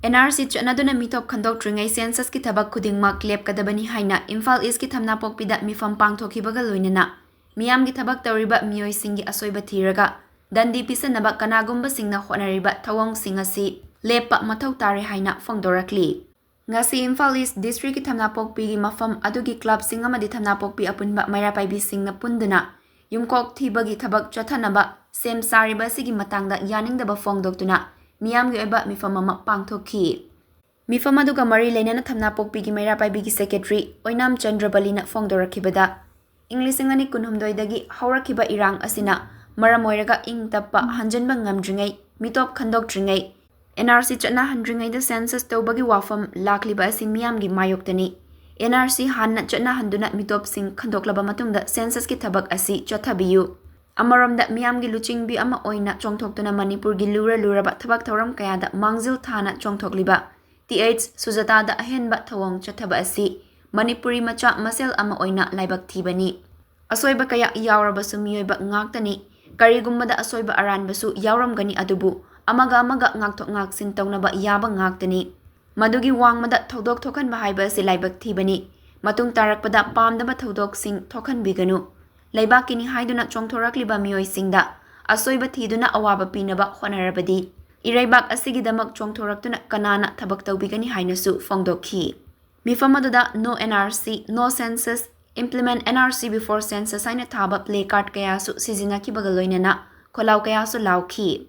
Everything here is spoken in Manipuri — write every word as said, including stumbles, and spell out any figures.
ꯑꯦꯟ ꯑꯥꯔ ꯁꯤ ꯆꯠꯅꯗꯨꯅ ꯃꯤꯇꯣꯞ ꯈꯟꯗꯣꯛꯇ꯭ꯔꯤꯉꯩ ꯁꯦꯟꯁꯁꯀꯤ ꯊꯕꯛ ꯈꯨꯗꯤꯡꯃꯛ ꯂꯦꯞꯀꯗꯕꯅꯤ ꯍꯥꯏꯅ ꯏꯝꯐꯥꯜ ꯏꯁꯀꯤ ꯊꯝꯅꯥꯄꯣꯛꯄꯤꯗ ꯃꯤꯐꯝ ꯄꯥꯡꯊꯣꯛꯈꯤꯕꯒ ꯂꯣꯏꯅꯅ ꯃꯤꯌꯥꯝꯒꯤ ꯊꯕꯛ ꯇꯧꯔꯤꯕ ꯃꯤꯑꯣꯏꯁꯤꯡꯒꯤ ꯑꯁꯣꯏꯕ ꯊꯤꯔꯒ ꯗꯟꯗꯤ ꯄꯤꯁꯟꯅꯕ ꯀꯅꯥꯒꯨꯝꯕꯁꯤꯡꯅ ꯍꯣꯠꯅꯔꯤꯕ ꯊꯧꯑꯣꯡꯁꯤꯡ ꯑꯁꯤ ꯂꯦꯞꯄ ꯃꯊꯧ ꯇꯥꯔꯦ ꯍꯥꯏꯅ ꯐꯣꯡꯗꯣꯔꯛꯂꯤ꯫ ꯉꯁꯤ ꯏꯝꯐꯥꯜ ꯏꯁ ꯗꯤꯁꯇ꯭ꯔꯤꯛꯀꯤ ꯊꯝꯅꯥꯄꯣꯛꯄꯤꯒꯤ ꯃꯐꯝ ꯑꯗꯨꯒꯤ ꯀ꯭ꯂꯕꯁꯤꯡ ꯑꯃꯗꯤ ꯊꯝꯅꯥꯄꯣꯛꯄꯤ ꯑꯄꯨꯟꯕ ꯃꯩꯔꯥ ꯄꯥꯏꯕꯤꯁꯤꯡꯅ ꯄꯨꯟꯗꯨꯅ ꯌꯨꯝꯀꯣꯛ ꯊꯤꯕꯒꯤ ꯊꯕꯛ ꯆꯠꯊꯅꯕ ꯁꯦꯝ ꯁꯥꯔꯤꯕ ꯑꯁꯤꯒꯤ ꯃꯇꯥꯡꯗ ꯌꯥꯅꯤꯡꯗꯕ ꯐꯣꯡꯗꯣꯛꯇꯨꯅ ꯃꯤꯌꯥꯝꯒꯤ ꯑꯣꯏꯕ ꯃꯤꯐꯝ ꯑꯃ ꯄꯥꯡꯊꯣꯛꯈꯤ꯫ ꯃꯤꯐꯝ ꯑꯗꯨꯒ ꯃꯔꯤ ꯂꯩꯅꯅ ꯊꯝꯅꯥꯄꯣꯛꯄꯤꯒꯤ ꯃꯩꯔꯥ ꯄꯥꯏꯕꯤꯒꯤ ꯁꯦꯀ꯭ꯔꯦꯇꯔꯤ ꯑꯣꯏꯅꯥꯝ ꯆꯟꯗ꯭ꯔꯕꯂꯤꯅ ꯐꯣꯡꯗꯣꯔꯛꯈꯤꯕꯗ, ꯏꯪ ꯂꯤꯁꯤꯡ ꯑꯅꯤ ꯀꯨꯟꯍꯨꯝꯗꯣꯏꯗꯒꯤ ꯍꯧꯔꯛꯈꯤꯕ ꯏꯔꯥꯡ ꯑꯁꯤꯅ ꯃꯔꯝ ꯑꯣꯏꯔꯒ ꯏꯪ ꯇꯞꯄ ꯍꯟꯖꯤꯟꯕ ꯉꯝꯗ꯭ꯔꯤꯉꯩ, ꯃꯤꯇꯣꯞ ꯈꯟꯗꯣꯛꯇ꯭ꯔꯤꯉꯩ, ꯑꯦꯟ ꯑꯥꯔ ꯁꯤ ꯆꯠꯅꯍꯟꯗ꯭ꯔꯤꯉꯩꯗ ꯁꯦꯟꯁꯁ ꯇꯧꯕꯒꯤ ꯋꯥꯐꯝ ꯂꯥꯛꯂꯤꯕ ꯑꯁꯤ ꯃꯤꯌꯥꯝꯒꯤ ꯃꯥꯌꯣꯛꯇꯅꯤ꯫ ꯑꯦꯟ ꯑꯥꯔ ꯁꯤ ꯍꯥꯟꯅ ꯆꯠꯅꯍꯟꯗꯨꯅ ꯃꯤꯇꯣꯞꯁꯤꯡ ꯈꯟꯗꯣꯛꯂꯕ ꯃꯇꯨꯡꯗ ꯁꯦꯟꯁꯁꯀꯤ ꯊꯕꯛ ꯑꯁꯤ ꯆꯠꯊꯕꯤꯌꯨ꯫ ꯑꯃꯔꯣꯝꯗ ꯃꯤꯌꯥꯝꯒꯤ ꯂꯨꯆꯤꯡꯕꯤ ꯑꯃ ꯑꯣꯏꯅ ꯆꯣꯡꯊꯣꯛꯇꯨꯅ ꯃꯅꯤꯄꯨꯔꯒꯤ ꯂꯨꯔ ꯂꯨꯔꯕ ꯊꯕꯛ ꯊꯧꯔꯝ ꯀꯌꯥꯗ ꯃꯥꯡꯖꯤꯜ ꯊꯥꯅ ꯆꯣꯡꯊꯣꯛꯂꯤꯕ ꯇꯤ ꯑꯩꯆ ꯁꯨꯖꯥꯇꯥꯗ ꯑꯍꯦꯟꯕ ꯊꯧꯑꯣꯡ ꯆꯠꯊꯕ ꯑꯁꯤ ꯃꯅꯤꯄꯨꯔꯤ ꯃꯆꯥ ꯃꯁꯦꯜ ꯑꯃ ꯑꯣꯏꯅ ꯂꯥꯏꯕꯛ ꯊꯤꯕꯅꯤ꯫ ꯑꯁꯣꯏꯕ ꯀꯌꯥ ꯌꯥꯎꯔꯕꯁꯨ ꯃꯤꯑꯣꯏꯕ ꯉꯥꯛꯇꯅꯤ꯫ ꯀꯔꯤꯒꯨꯝꯕꯗ ꯑꯁꯣꯏꯕ ꯑꯔꯥꯟꯕꯁꯨ ꯌꯥꯎꯔꯝꯒꯅꯤ, ꯑꯗꯨꯕꯨ ꯑꯃꯒ ꯑꯃꯒ ꯉꯥꯛꯊꯣꯛ ꯉꯥꯛꯁꯤꯟ ꯇꯧꯅꯕ ꯌꯥꯕ ꯉꯥꯛꯇꯅꯤ꯫ ꯃꯗꯨꯒꯤ ꯋꯥꯡꯃꯗ ꯊꯧꯗꯣꯛ ꯊꯣꯛꯍꯟꯕ ꯍꯥꯏꯕ ꯑꯁꯤ ꯂꯥꯏꯕꯛ ꯊꯤꯕꯅꯤ꯫ ꯃꯇꯨꯡ ꯇꯥꯔꯛꯄꯗ ꯄꯥꯝꯗꯕ ꯊꯧꯗꯣꯛꯁꯤꯡ ꯊꯣꯛꯍꯟꯕꯤꯒꯅꯨ꯫ ꯂꯩꯕꯥꯛꯀꯤꯅꯤ ꯍꯥꯏꯗꯨꯅ ꯆꯣꯡꯊꯣꯔꯛꯂꯤꯕ ꯃꯤꯑꯣꯏꯁꯤꯡꯗ ꯑꯁꯣꯏꯕ ꯊꯤꯗꯨꯅ ꯑꯋꯥꯕ ꯄꯤꯅꯕ ꯍꯣꯠꯅꯔꯕꯗꯤ, ꯏꯔꯩꯕꯥꯛ ꯑꯁꯤꯒꯤꯗꯃꯛ ꯆꯣꯡꯊꯣꯔꯛꯇꯨꯅ ꯀꯅꯥꯅ ꯊꯕꯛ ꯇꯧꯕꯤꯒꯅꯤ ꯍꯥꯏꯅꯁꯨ ꯐꯣꯡꯗꯣꯛꯈꯤ꯫ ꯃꯤꯐꯝ ꯑꯗꯨꯗ "No N R C, No Census, Implement N R C Before Census" ꯍꯥꯏꯅ ꯊꯥꯕ ꯄ꯭ꯂꯦ ꯀꯥꯔꯗ ꯀꯌꯥꯁꯨ ꯁꯤꯖꯤꯟꯅꯈꯤꯕꯒ ꯂꯣꯏꯅꯅ ꯈꯣꯜꯂꯥꯎ ꯀꯌꯥꯁꯨ ꯂꯥꯎꯈꯤ꯫